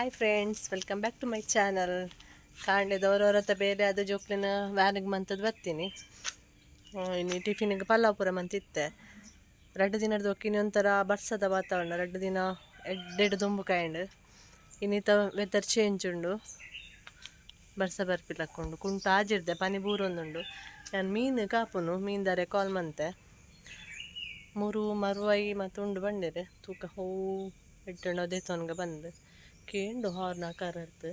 Hi friends, welcome back to my channel. ಕಾಂಡೆದ ಬೇರೆ ಅದು ಜೋಕ್ಲಿನ ವ್ಯಾನಿಗೆ ಮಂತದ್ದು ಬರ್ತೀನಿ. ಇನ್ನು ಟಿಫಿನಿಗೆ ಪಲಾವ್ ಪೂರ ಮಂತಿತ್ತೆ. ರಡ್ಡು ದಿನದ ಒಕ್ಕಿನಿ ಒಂಥರ ಬರ್ಸದ ವಾತಾವರಣ. ರಡ್ಡು ದಿನ ಎಡ್ಡೆಡ್ ದುಂಬು ಕಾಯಂಡು ಇನ್ನಿತ ವೆದರ್ ಚೇಂಜ್ ಉಂಡು. ಬರ್ಸ ಬರ್ಪಿಲಕ್ಕೊಂಡು ಕುಂಟು ಆಜಿರ್ದೆ ಪನಿ ಬೂರೊಂದುಂಡು. ನಾನು ಮೀನು ಕಾಪುನು ಮೀನ್ದಾರೆ ಕಾಲ್ ಮಂತೆ ಮೂರು ಮರುವೈ ಮತ್ತು ಉಂಡು ಬಂಡಿರೆ ತೂಕ ಹೂ ಎಡ್ಡಣ್ಣ ದೇತೊನ್ಗ ಬಂದು ಕೇಂಡು ಹಾರ್ನ ಕರರ್ತು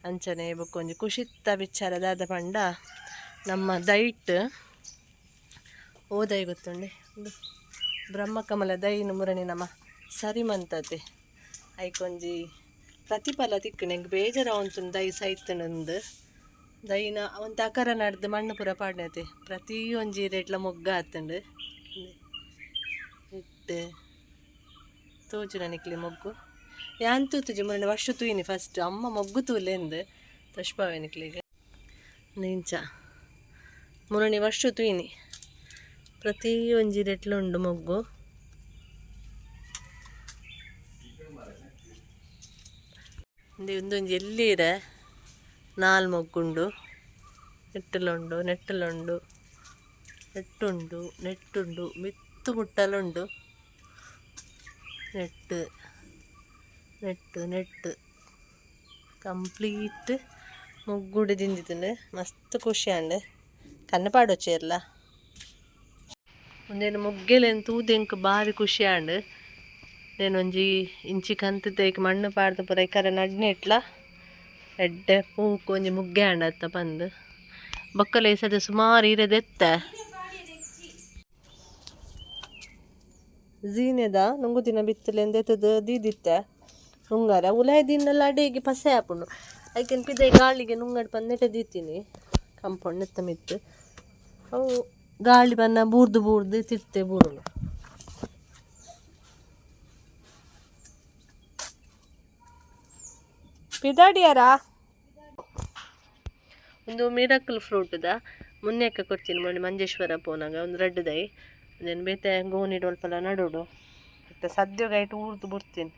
ಅಂಚನೆ ಬೊಕ್ಕೊಂಜಿ ಖುಷಿತ್ತ ವಿಚಾರ ದಾದ ಪಂಡ ನಮ್ಮ ದೈಟ್ ಓದೈ ಗೊತ್ತುಂಡೆ ಬ್ರಹ್ಮಕಮಲ ದೈನು ಮುರಣಿ ನಮ್ಮ ಸರಿ ಮಂತತೆ ಐಕೊಂಜಿ ಪ್ರತಿಫಲ ತಿಕ್ಕಣೆ ಬೇಜಾರ ಒಂತುಂಡು ದೈ ಸೈತನಂದು ದೈನ ಒಂತ ಅಕರ ನಡ್ದು ಮಣ್ಣು ಪೂರ ಪಾಡ್ನತೆ ಪ್ರತಿಯೊಂಜಿ ರೇಟ್ಲ ಮೊಗ್ಗ ಆತುಂಡು ಇಟ್ಟು ತೋಜುನ ನಿಕ್ಲಿ ಮೊಗ್ಗು ಯಾನ್ ತೂತುಜಿ ಮುರಣಿ ವರ್ಷ ತೂಯಿನಿ ಫಸ್ಟ್ ಅಮ್ಮ ಮೊಗ್ಗು ತೂಲೆಂದು ತಶ್ಪಾವೆ ನಿಕ್ಲಿಗೆ ನಿಂಚ ಮುರಣಿ ವರ್ಷ ತೂಯಿನಿ ಪ್ರತಿಯೊಂಜಿ ರೇಟ್ಲ ಉಂಡು ಮೊಗ್ಗು. ಉಂದೊಂಜಿ ಎಲ್ಲಿರೆ ನಾಲ್ ಮೊಗ್ಗುಂಡು ನೆಟ್ಟಲುಂಡು ನೆಟ್ಟಲುಂಡು ನೆಟ್ಟುಂಡು ನೆಟ್ಟುಂಡು ಮಿತ್ತು ಮುಟ್ಟಲುಂಡು ನೆಟ್ಟು ನೆಟ್ಟು ನೆಟ್ಟು ಕಂಪ್ಲೀಟ್ ಮೊಗ್ಗುಡು ದಿಂಜಿತುಂಡು ಮಸ್ತ್ ಖುಷಿ ಆಂಡ್ ಕಣ್ಣು ಪಾಡೊಚ್ಚೆರ್ಲ ಉಂದೆನ್ ಮೊಗ್ಗೆಲೆನ್ ತೂದೆಂಕ್ ಬಾರಿ ಖುಷಿ ಆಂಡ್. ಒಂಜಿ ಇಂಚಿ ಕಂತುದ ಮಣ್ಣು ಪಾಡ್ದ್ ಪೂರ ಇಕರೆ ನಡ್ನೆಟ್ಲ ಎಡ್ಡೆ ಪೂಕು ಒಂಜಿ ಮುಗ್ಗೆ ಆಂಡ್ ಅತ್ತ ಪಂದ್ ಬೊಕ್ಕಲ ಈ ಸತಿ ಸುಮಾರು ಇರೆ ದೆತ್ತೆ ಝೀನೆದ ನುಂಗುದಿನ ಬಿತ್ತುಲೆನ್ ದೆತ್ತುದು ದೀದಿತ್ತೆ ನುಂಗರ ಉಲಾಯಿ ದಿನ್ನಲ ಅಡೇಗೆ ಪಸೆ ಆಪುಂಡು ಐಕೆನ್ ಪಿದೈ ಗಾಳಿಗೆ ನುಂಗಡ್ ಪಂದ್ ನೆಟೆ ದೀತಿನಿ ಕಂಪೌಂಡ್ ನೆತ್ತ ಮಿತ್ತ್ ಅವು ಗಾಳಿ ಬನ್ನ ಬೂರ್ದು ಬೂರ್ದು ತಿರ್ತೆ ಬೂರುಂಡು. ಪಿದಾಡಿಯಾರಾ ಒಂದು ಮಿರಾಕಲ್ ಫ್ರೂಟ್ದ ಮುನ್ನೆಕ್ಕ ಕೊರ್ಚಿನ ಮೊನ್ನೆ ಮಂಜೇಶ್ವರ ಪೋನಾಗ ಒಂದು ರಡ್ಡ್ ದೈ ಉಂದೆನ್ ಬೇತೆ ಗೋಣಿಡ್ ಒಲ್ಪಲ ನಡೋಡು ಇತ್ತೆ ಸದ್ಯಗ್ ಐಟ್ ಊರ್ದು ಬುಡ್ತೀನಿ.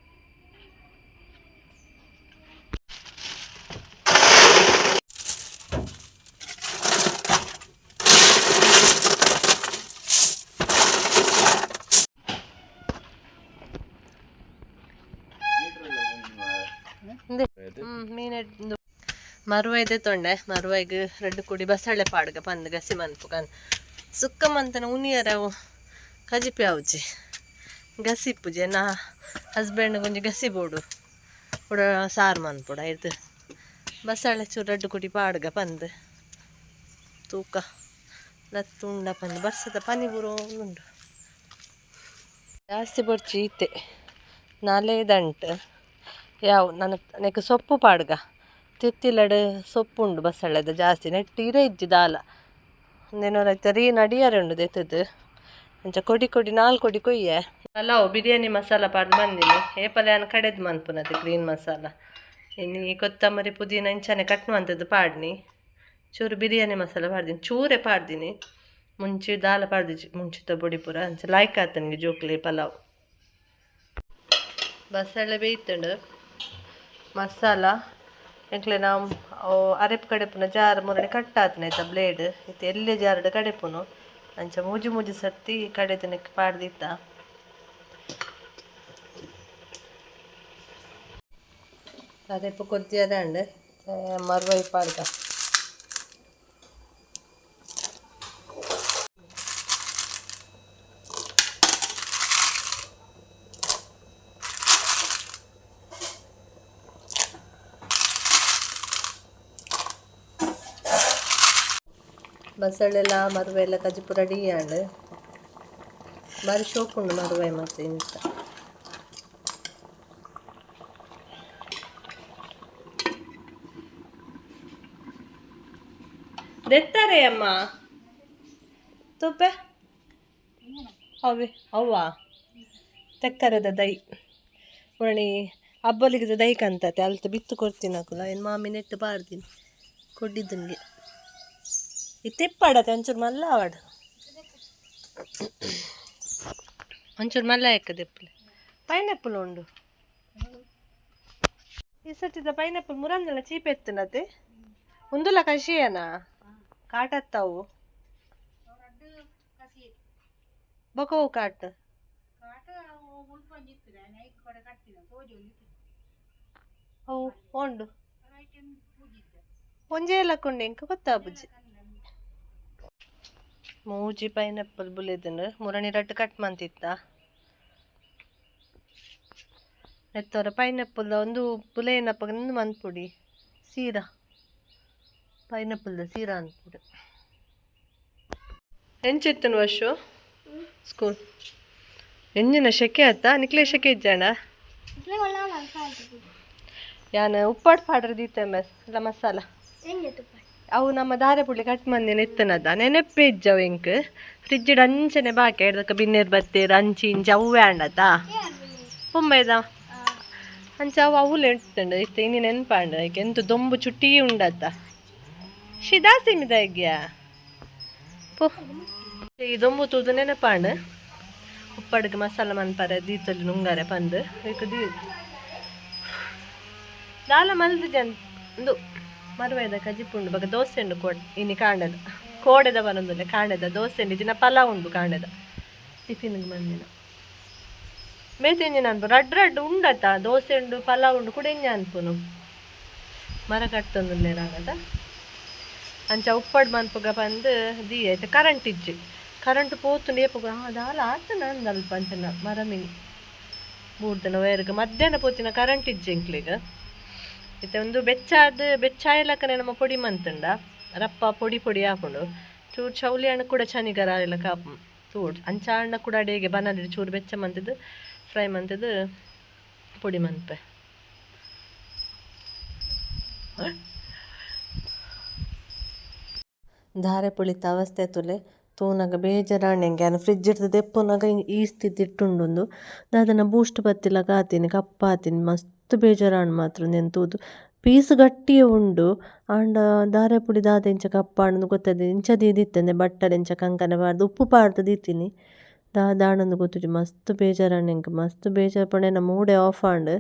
ಮೀನ್ ಮರುವೈದೆ ತೊಂಡೆ ಮರುವೈಗ್ ರಡ್ಡ್ ಕುಡಿ ಬಸಳೆ ಪಾಡ್ಗ ಪಂದ್ ಗಸಿ ಮನ್ಪುಗ ಸುಕ್ಕ ಮಂತನ ಉನಿಯರ ಕಜಿಪಿ ಆವುಜಿ ಗಸಿ ಇಪ್ಪುಜಿ ಎನ್ನ ಹಸ್ಬೆಂಡ್ ಒಂಜಿ ಗಸಿ ಬೋಡು ಕುಡ ಸಾರು ಮನ್ಪೊಡು ಐರ್ದ್ ಬಸಳೆ ಚೂರು ರಡ್ಡ್ ಕುಡಿ ಪಾಡ್ಗ ಪಂದ್ ತೂಕ ಲತ್ತುಂಡ ಪಂದ್ ಬರ್ಸದ ಪನಿ ಬೂರೊಂದುಂಡು ಜಾಸ್ತಿ ಬೊರ್ಚಿ ಇತ್ತೆ ನಾಲೇ ದಂಟ್ ಯಾವು ನನ ನೆಕ್ ಸೊಪ್ಪು ಪಾಡ್ಗ ತಿರ್ತಿಲ್ಲಡ್ ಸೊಪ್ಪು ಉಂಡು ಬಸಳೆದ ಜಾಸ್ತಿ ನೆಟ್ಟ್ ಇರೆ ಇಜ್ಜಿ ದಾಲ ಉಂದೆನ್ ಐತ ನಡಿಯರೆ ಉಂಡು ದೆತ್ತುದು ಅಂಚ ಕೊಡಿ ಕೊಡಿ ನಾಲ್ ಕೊಡಿ ಕೊಯ್ಯೆ ಪಲಾವ್ ಬಿರಿಯಾನಿ ಮಸಾಲ ಪಾಡ್ದು ಬಂದಿನಿ ಏಪಲ ಯಾನ್ ಕಡೆದ್ ಮನ್ಪುನತೆ ಗ್ರೀನ್ ಮಸಾಲ ಇನಿ ಕೊತ್ತಂಬರಿ ಪುದೀನ ಇಂಚನೆ ಕಟ್ ಮಂತುದು ಪಾಡ್ನಿ ಚೂರು ಬಿರಿಯಾನಿ ಮಸಾಲ ಪಾಡ್ದಿನಿ ಚೂರೆ ಪಾಡ್ದಿನಿ ಮುಂಚಿ ದಾಲ ಪಾಡ್ದಿಜಿ ಮುಂಚಿತ ಬೊಡಿ ಪೂರ ಅಂಚ ಲಾಯ್ಕ್ ಆತನಿಗೆ ಜೋಕ್ಲೆ ಪಲಾವ್ ಬಸಳೆ ಬೇಯ್ತುಂಡು ಮಸಾಲ ಎಂಕ್ಲೆನ ಅರೆಪು ಕಡೆಪುನ ಜಾರ್ ಮುರಣಿ ಕಟ್ ಆತುಂಡು ಐತ ಬ್ಲೇಡ್ ಇತ್ತೆ ಎಲ್ಲೆ ಜಾರ್ಡ್ ಕಡೆಪುನು ಅಂಚ ಮೂಜಿ ಮೂಜಿ ಸರ್ತಿ ಕಡೆತನಕ್ಕೆ ಪಾಡ್ದಿತ್ತ ಅರೆಪು ಕೊದ್ದಿಯರೆ ಆಂಡ್ ಮರ್ವೈ ಪಾಡ್ದ. ಬಸಳೆಲ ಮರುವೆಲ ಕಜಿಪು ರೆಡಿ ಆಂಡ್ ಬಾರಿ ಶೋಕುಂಡು ಮರುವೆ ಮತ್ತೆ ಇಂತ. ದೆತ್ತಾರೆ ಅಮ್ಮ ತೂಪೆ ಅವೇ ಅವ್ವ ತೆಕ್ಕರೆದ ದೈ ಮುರಣಿ ಅಬ್ಬಲಿಗೆದ ದೈ ಕಂತತೆ ಅಲ್ತ ಬಿತ್ತು ಕೊರ್ತೀನಿ ಅಕುಲ ಎನ್ ಮಾಮಿ ನೆಟ್ಟು ಪಾಡ್ದಿನಿ ಕೊಡ್ಡಿದ್ದಂಗೆ ಈ ತೆಪ್ಪಾಡತೆ ಒಂಚೂರು ಮಲ್ಲ ಆವಡ್ ಒಂಚೂರು ಮಲ್ಲ ಎಕ್ಕ ದೆಪ್ಪಲೆ ಪೈನಾಪಲ್ ಉಂಡು. ಈ ಸರ್ತಿದ ಪೈನಾಪಲ್ ಮುರಂದೆಲ್ಲ ಚೀಪ್ ಎತ್ತುನತೆ ಉಂದುಲ ಕಷಿಯನಾ ಕಾಟತ್ತಾವು ಬೊಕ ಕಾಟ್ ಅವು ಉಂಡು ಒಂಜೇ ಲಕ್ಕೊಂಡೆ ಇಂಕ ಗೊತ್ತಾಪುಜಿ. ಮೂಜಿ ಪೈನಾಪಲ್ ಬುಲೆದುಂಡು ಮುರಣಿ ರಡ್ಡ್ ಕಟ್ ಮಂತಿತ್ತ ನೆತ್ತೊರ ಪೈನಾಪಲ್ ಒಂದು ಬುಲೆಯಿನಪಗ ಉಂದು ಮನ್ಪೊಡಿ ಸೀರಾ ಪೈನಾಪಲ್ದ ಸೀರಾ ಅನ್ಪೊಡು. ಎಂಚಿತ್ತುಂಡು ವರ್ಷು ಸ್ಕೂಲ್ ಎಂಜಿನ ಶೆಕೆ ಆತ ನಿಕ್ಲೆ ಶೆಕೆ ಇಜ್ಜಾಂಡ ಯಾನ್ ಉಪ್ಪಾಡ್ ಪಾಡ್ರೆ ದೀತೆ ಮೆಸ್ ಇಲ್ಲ ಮಸಾಲ ಅವು ನಮ್ಮ ದಾರೆ ಪುಳಿ ಕಟ್ ಮಂದಿನ ಇತ್ತನದ ನೆನಪೇ ಇಜ್ಜವು ಎಂಕ್ ಫ್ರಿಜ್ಡ್ ಅಂಚನೆ ಬಾಕಿ ಎಡ್ದಕ್ಕ ಬಿನ್ನೇರ್ ಬತ್ತೇರ್ ಅಂಚಿ ಇಂಚಿ ಅವ್ವೇ ಆಂಡತ ಪುಂಬೈದ ಅಂಚ ಅವು ಅವುಲೆ ಇತ್ತುಂಡು ಇತ್ತೆ ಇನಿ ನೆನ್ಪಾಂಡ್ ಐಕ್ ಎಂತ ದೊಂಬು ಚುಟ್ಟಿ ಉಂಡತ ಶಿದಾಸಿಮಿದ ಗ್ಯಾ ಪೋ ಈ ದೊಂಬು ತೂದು ನೆನಪಾಂಡ್ ಉಪ್ಪಡ್ಗ್ ಮಸಾಲ ಮನ್ಪರೆ ದೀತೊಲಿ ನುಂಗಾರೆ ಪಂದ್ ಐಕ್ ದೀ ದಾಲ ಮಲ್ದ್ ಜನ್ ಉಂದು ಮರುವೆದ ಕಜಿಪುಂಡು ಬೊಕ ದೋಸೆ ಉಂಡು ಕೋಡ್ ಇನಿ ಕಾಂಡೆದ ಕೋಡೆದ ಬರೊಂದುಲ್ಲೆ ಕಾಂಡೆದ ದೋಸೆ ಉಂಡು ಇಜಿನ ಪಲಾವ್ ಉಂಡು ಕಾಂಡೆದ ಟಿಫಿನ್ಗ್ ಮಂದಿನ ಬೇತೆ ಎಂಜಿನ ಅನ್ಪು ರಡ್ಡ್ ರಡ್ಡ್ ಉಂಡತ ದೋಸೆ ಉಂಡು ಪಲಾವ್ ಉಂಡು ಕೂಡ ಎಂಜ ಅನ್ಪುನು ಮರ ಕಟ್ಟೊಂದುಲ್ಲೆರ್ ಆಗದ ಅಂಚ ಉಪ್ಪಡ್ ಮನ್ಪುಗ ಪಂದ್ the ಐತ ಕರೆಂಟ್ ಇಜ್ಜಿ ಕರೆಂಟ್ ಪೋತುಂಡು ಏಪೊಗು ದಾಲ ಆತುಂಡ ಅಂದ್ ಅಲ್ಪ ಅಂಚನ ಮರ ಮಿನಿ ಬೂರ್ದನ ವೈರ್ಗ್ ಮಧ್ಯಾಹ್ನ ಪೋತಿನ ಕರೆಂಟ್ ಇಜ್ಜಿ ಎಂಕ್ಲೆಗ್ ಇತ್ತೆ ಉಂದು ಬೆಚ್ಚಾದ್ ಬೆಚ್ಚಾಯಿಲಕನೆ ನಮ ಪೊಡಿ ಮಂತುಂಡ ರಪ್ಪ ಪೊಡಿ ಪೊಡಿ ಆಪುಂಡು ಚೂರು ಚೌಲಿ ಹಣ್ಣು ಕೂಡ ಚನಿಗರ ಆಯಿಲಕ ಆಪುಂಡು ತೂಡ್ ಅಂಚ ಆಂಡ ಕೂಡ ಅಡೇಗೆ ಬನಲಿಡ್ ಚೂರು ಬೆಚ್ಚ ಮಂತುದು ಫ್ರೈ ಮಂತುದು ಪೊಡಿ ಮನ್ಪೆ. ದಾರೆ ಪುಳಿತ ಅವಸ್ಥೆ ತುಲೆ ತೂನಗ ಬೇಜಾರಾಂಡ್ ಎಂಕ್ ಯಾನ್ ಫ್ರಿಜ್ ಡ್ದ್ ದೆಪ್ಪುನಗ ಈ ಸ್ಥಿತಿ ಇಟ್ಟುಂಡುಂದು ದಾದನ ಬೂಸ್ಟ್ ಬತ್ತಿಲಕ ಆತಿನಿ ಕಪ್ಪಾತಿನಿ ಮಸ್ತ್ ಬೇಜಾರಾಂಡ್ ಮಾತ್ರ ಉಂದೆನ್ ತೂದು ಪೀಸ್ ಗಟ್ಟಿಯೇ ಉಂಡು ಆಂಡ ದಾರೆ ಪುಡಿ ದಾದ ಇಂಚ ಕಪ್ಪಾಂಡ್ ಗೊತ್ತದಿ ಇಂಚ ದೀದಿತ್ತಂದೆ ಬಟ್ಟಲ್ ಇಂಚ ಕಂಕನೆ ಪಾಡ್ದ್ ಉಪ್ಪು ಪಾಡ್ದ್ ದೀತಿನಿ ದಾದಾಂಡ್ ಗೊತ್ತುಜಿ ಮಸ್ತ್ ಬೇಜಾರಾಂಡ್ ಎಂಕ್ ಮಸ್ತ್ ಬೇಜಾರ್ ಪಂಡ ಎನ್ನ ಮೂಡೇ ಆಫ್ ಆಂಡ್.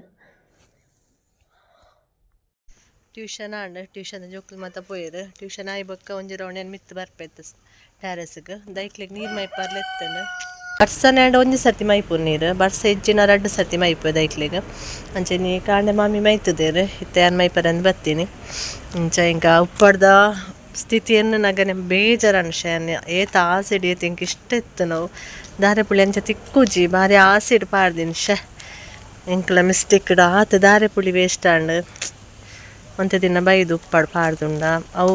ಟ್ಯೂಷನ್ ಆಂಡ್ ಟ್ಯೂಷನ್ ಜೋಕುಲು ಮಾತ ಪೋಯೆರ್ ಟ್ಯೂಷನ್ ಆಯಿ ಬೊಕ್ಕ ಒಂಜಿ ರೌಂಡ್ ಯಾನ್ ಮಿತ್ತ್ ಬರ್ಪೆ ಟೆರೇಸ್ಗ್ ದೈಕ್ಲೆಗ್ ನೀರ್ ಮೈಪರ್ಲೆ ಇತ್ತುಂಡು ಬರ್ಸನೆ ಆಂಡ ಒಂಜಿ ಸರ್ತಿ ಮೈಪುನು ನೀರು ಬರ್ಸ ಇಜ್ಜಿನ ರಡ್ಡ್ ಸರ್ತಿ ಮೈಪು ದೈಕ್ಲೆಗ್ ಅಂಚನೆ ಕಾಂಡೆ ಮಾಮಿ ಮೈತುದೆರ್ ಇತ್ತೆ ಯಾನ್ ಮೈಪರಂದ್ ಬತ್ತೀನಿ ಇಂಚ ಇಂಕ ಉಪ್ಪಡ್ದ ಸ್ಥಿತಿಯನ್ನು ನಗನೆ ಬೇಜಾರಾಂಡ್ ಶೆ ಏತ್ ಆಸೆಡ್ ಏತ್ ಎಂಕ್ ಇಷ್ಟ ಇತ್ತು ನಾವು ದಾರೆ ಪುಳಿ ಅಂಚ ತಿಕ್ಕುಜಿ ಬಾರಿ ಆಸೆಡ್ ಪಾಡ್ದಿನಿ ಶೆ ಎಂಕ್ಲ ಮಿಸ್ಟೇಕ್ ಆತ್ ದಾರೆ ಪುಳಿ ವೇಸ್ಟ್ ಆಂಡ್ ಒಂತೆ ದಿನ ಬೈದು ಉಪ್ಪಾಡು ಪಾಡ್ದುಂಡ ಅವು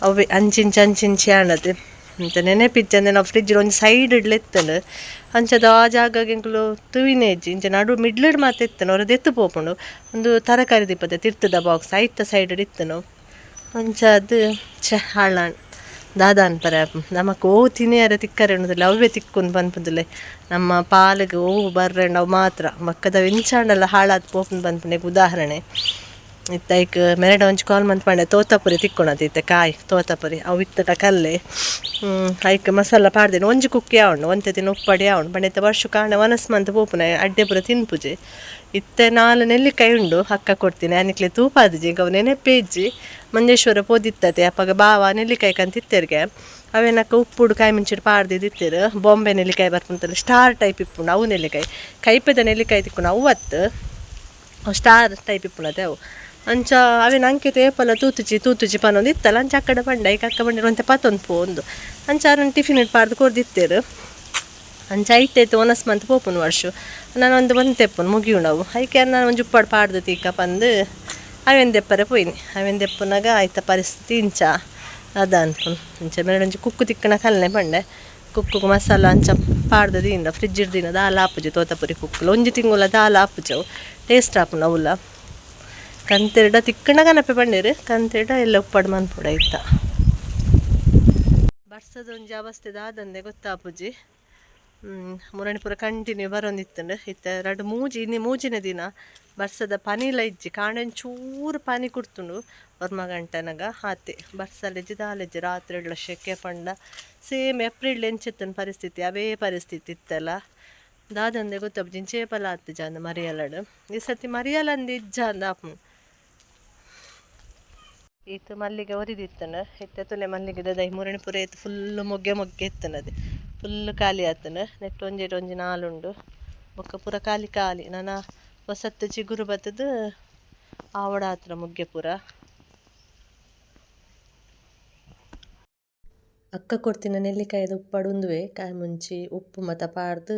ಅವು ಅಂಚಿಂಚಿ ಅಂಚಿಂಚಿ ಆಂಡತೆ ಅಂಚ ನೆನಪಿಜ್ಜಂದೆ ನಾವು ಫ್ರಿಜ್ ಒಂಜಿ ಸೈಡ್ ಇಡ್ಲ ಇತ್ತುಂಡು ಅಂಚದ ಆ ಜಾಗಗ್ ಎಂಕುಲು ತೂಯಿನೇ ಇಜ್ಜಿ ಇಂಚ ನಡು ಮಿಡ್ಲಡ್ ಮಾತ ಇತ್ತುಂಡು ಒರ ದೆತ್ತ್ ಪೋಪುಂಡು ಉಂದು ತರಕಾರಿ ದೀಪದ ತಿರ್ತುದ ಬಾಕ್ಸ್ ಐತ ಸೈಡ್ ಇತ್ತುಂಡು ಅಂಚಾದ್ ಛೆ ಹಾಳಾಂಡ್ ದಾದ ಅನ್ಪರೆ ನಮಕ್ ಒವು ತಿನಿಯರೆ ತಿಕ್ಕರೆ ಉಂಡುದಿಲ್ಲ ಅವ್ವೇ ತಿಕ್ಕುಂದು ಪನ್ಪುದುಲ್ಲೆ ನಮ್ಮ ಪಾಲಿಗ್ ಒವು ಬರ್ರೆಂಡ ಅವು ಮಾತ್ರ ಬೊಕ್ಕದ ಎಂಚಾಂಡಲ ಹಾಳಾದ್ ಪೋಪುಂಡು ಪನ್ಪುನೆಗ್ ಉದಾಹರಣೆ ಇತ್ತೆ ಐಕ್ ಮೆರಡ ಒಂಜಿ ಕಾಲ್ ಮಂತ್ ಪಂಡೆ ತೋತಾಪುರಿ ತಿಕ್ಕುಣದ ಇತ್ತೆ ಕಾಯಿ ತೋತಾಪುರಿ ಅವು ಇತ್ತಡ ಕಲ್ಲೆ ಐಕ್ ಮಸಾಲ ಪಾಡ್ದಿನ ಒಂಜಿ ಕುಕ್ಕಿ ಆವುಂಡು ಒಂತೆ ದಿನ ಉಪ್ಪಡಿ ಆವುಂಡು ಪಂಡ ಇತ್ತೆ ವರ್ಷ ಕಾಂಡೆ ವನಸ್ ಮಂತ್ ಪೋಪುನೆ ಅಡ್ಡೆ ಪೂರ ತಿನ್ಪುಜಿ ಇತ್ತೆ ನಾಲ್ ನೆಲ್ಲಿಕಾಯಿ ಉಂಡು ಅಕ್ಕ ಕೊಡ್ತೀನಿ ಅನಿಕ್ಲೆ ತೂಪಾದಿಜಿ ಎಂಕ್ ಅವು ನೆನಪೇ ಇಜ್ಜಿ ಮಂಜೇಶ್ವರ ಪೋದಿತ್ತತೆ ಅಪಗ ಬಾವ ನೆಲ್ಲಿಕಾಯಿ ಕಂತಿತ್ತೆರ್ಗೆ ಅವೇನಕ್ಕ ಉಪ್ಪುಡು ಕಾಯಿ ಮುಂಚಿಡ್ ಪಾಡ್ದಿತ್ತಿರು ಬಾಂಬೆ ನೆಲ್ಲಿಕಾಯಿ ಬರ್ಪುಂತಲ್ಲ ಸ್ಟಾರ್ ಟೈಪ್ ಇಪ್ಪುಂಡು ಅವು ನೆಲ್ಲಿಕಾಯಿ ಕೈಪೆದ ನೆಲ್ಲಿಕಾಯಿ ತಿಕ್ಕುಂಡು ಅವು ಅತ್ತು ಸ್ಟಾರ್ ಟೈಪ್ ಇಪ್ಪುಂಡತೆ ಅವು ಅಂಚ ಅವೇನು ಅಂಕಿತ ಏಪಲ ತೂತುಚಿ ತೂತುಚಿ ಪನೊಂದು ಇತ್ತಲ್ಲ ಅಂಚ ಅಕ್ಕಡ ಪಂಡ ಐಕ್ ಅಕ್ಕ ಪಂಡ ಒಂತೆ ಪತ್ತೊಂದು ಪೋ ಒಂದು ಅಂಚ ಅರನ್ ಟಿಫಿನ್ ಪಾಡ್ದು ಕೊರ್ದಿತ್ತೇರು ಅಂಚ ಐಟೈತೆ ಒನಸ್ ಮಂತ್ ಪೋಪುನು ವರ್ಷ ನಾನು ಒಂದು ಒಂತೆಪ್ಪುನು ಮುಗಿಯುಂಡವು ಐಕೆ ನಾನು ಒಂಜಿ ಉಪ್ಪಾಡು ಪಾಡ್ದು ತೀಕ ಪಂದು ಅವೇನು ದೆಪ್ಪರೆ ಪೋಯಿನಿ ಅವೇನು ದೆಪ್ಪುನಾಗ ಆಯ್ತ ಪರಿಸ್ಥಿತಿ ಇಂಚ ಅದ ಅನ್ಪುನು ಅಂಚ ಮೇರೆ ಒಂಜಿ ಕುಕ್ಕು ತಿಕ್ಕಣ ಕಲ್ನೆ ಪಂಡೆ ಕುಕ್ಕುಗು ಮಸಾಲ ಅಂಚ ಪಾಡ್ದು ದೀಂಡ ಫ್ರಿಜ್ ದಿನ ದಾಲ ಆಪುಜಿ ತೋತಾಪುರಿ ಕುಕ್ಕುಲು ಒಂಜಿ ತಿಂಗುಲ ದಾಲ ಆಪುಜವು ಟೇಸ್ಟ್ ಆಪುಂಡು ಅವುಲ ಕಂತೆರಡ ತಿಕ್ಕಣ ಕನಪೆ ಪಂಡೇರು ಕಂತೆರಡ ಎಲ್ಲ ಉಪ್ಪಾಡು ಮನ್ಪೊಡು ಐತ ಬರ್ಸದ ಒಂಜಿ ಅವಸ್ಥೆ ದಾದಂದೆ ಗೊತ್ತಾಪುಜಿ ಮುರಣಿ ಪೂರ ಕಂಟಿನ್ಯೂ ಬರೊಂದಿತ್ತುಂಡು ಇತ್ತೆ ರಡ್ಡ್ ಮೂಜಿ ಇನಿ ಮೂಜಿನ ದಿನ ಬರ್ಸದ ಪನಿಲ ಇಜ್ಜಿ ಕಾಂಡೆ ಒಂಚೂರು ಪನಿ ಕುಡ್ತುಂಡು ಒರ್ಮ ಗಂಟೆನಗ ಆತೆ ಬರ್ಸಲಿಜ್ಜಿ ದಾಲಿಜ್ಜಿ ರಾತ್ರಿ ಎಡ್ಲ ಶೆಕೆ ಪಂಡ ಸೇಮ್ ಏಪ್ರಿಲ್ ಎಂಚಿತ್ತನ ಪರಿಸ್ಥಿತಿ ಅವೇ ಪರಿಸ್ಥಿತಿ ಇತ್ತಲ್ಲ. ದಾದಂದೆ ಗೊತ್ತಾಪುಜಿ, ಇಂಚೇಪಲ ಆತಿಜ ಅಂದ್ ಮರಿಯಲಡ್. ಈ ಸರ್ತಿ ಮರಿಯಲ ಅಂದ್ ಇಜ್ಜ ಅಂದ್ ಆಪುಂಡು. ಈತ್ ಮಲ್ಲಿಗೆ ಒರಿದಿತ್ತನ ಇತ್ತೆ ತುಲೆ ಮಲ್ಲಿಗೆದ ದೈ ಮುರಣಿ ಪೂರ ಇತ್ತು, ಫುಲ್ ಮೊಗ್ಗೆ ಮೊಗ್ಗೆ ಇತ್ತನದು ಫುಲ್ ಖಾಲಿ ಆತನ. ನೆಟ್ ಒಂಜೆಟ್ ಒಂಜಿ ನಾಲುಂಡು, ಬೊಕ್ಕ ಪೂರ ಖಾಲಿ ಖಾಲಿ. ನನ ಹೊಸತ್ತು ಚಿಗುರು ಬತ್ತದು ಆವಡ ಆತ್ರ ಮೊಗ್ಗೆ ಪೂರ. ಅಕ್ಕ ಕೊಡ್ತಿನ ನೆಲ್ಲಿಕಾಯಿದ ಉಪ್ಪಡು ಉಂದುವೆ, ಕಾಯಿ ಮುಂಚಿ ಉಪ್ಪು ಮತ ಪಾಡ್ದು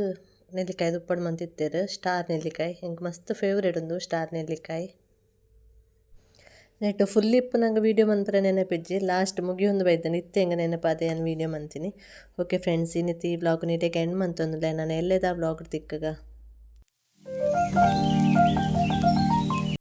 ನೆಲ್ಲಿಕಾಯಿದ ಉಪ್ಪಡು ಮಂತಿತ್ತೆರ್. ಸ್ಟಾರ್ ನೆಲ್ಲಿಕಾಯಿ ಎಂಕ್ ಮಸ್ತ್ ಫೇವರೇಟ್ ಉಂದು ಸ್ಟಾರ್ ನೆಲ್ಲಿಕಾಯಿ. ನೆಟ್ ಫುಲ್ ಇಪ್ಪುನಗ ವೀಡಿಯೋ ಮನ್ಪರೆ ನೆನಪಿಜ್ಜಿ, ಲಾಸ್ಟ್ ಮುಗಿಯೊಂದು ಬೈದನ್ ಇತ್ತೆ ಎಂಕ್ ನೆನಪಾದೆ ಯಾನ್ ವೀಡಿಯೋ ಮಂತಿನಿ. ಓಕೆ ಫ್ರೆಂಡ್ಸ್, ಇನ್ನಿತಿ ಈ ವ್ಲಾಗ್ ನೀಟೆಗ್ ಎಂಡ್ ಮಂತೊಂದುಲ್ಲೆ. ನಾನು ಎಲ್ಲೆದ ವ್ಲಾಗ್ ತಿಕ್ಕಗ.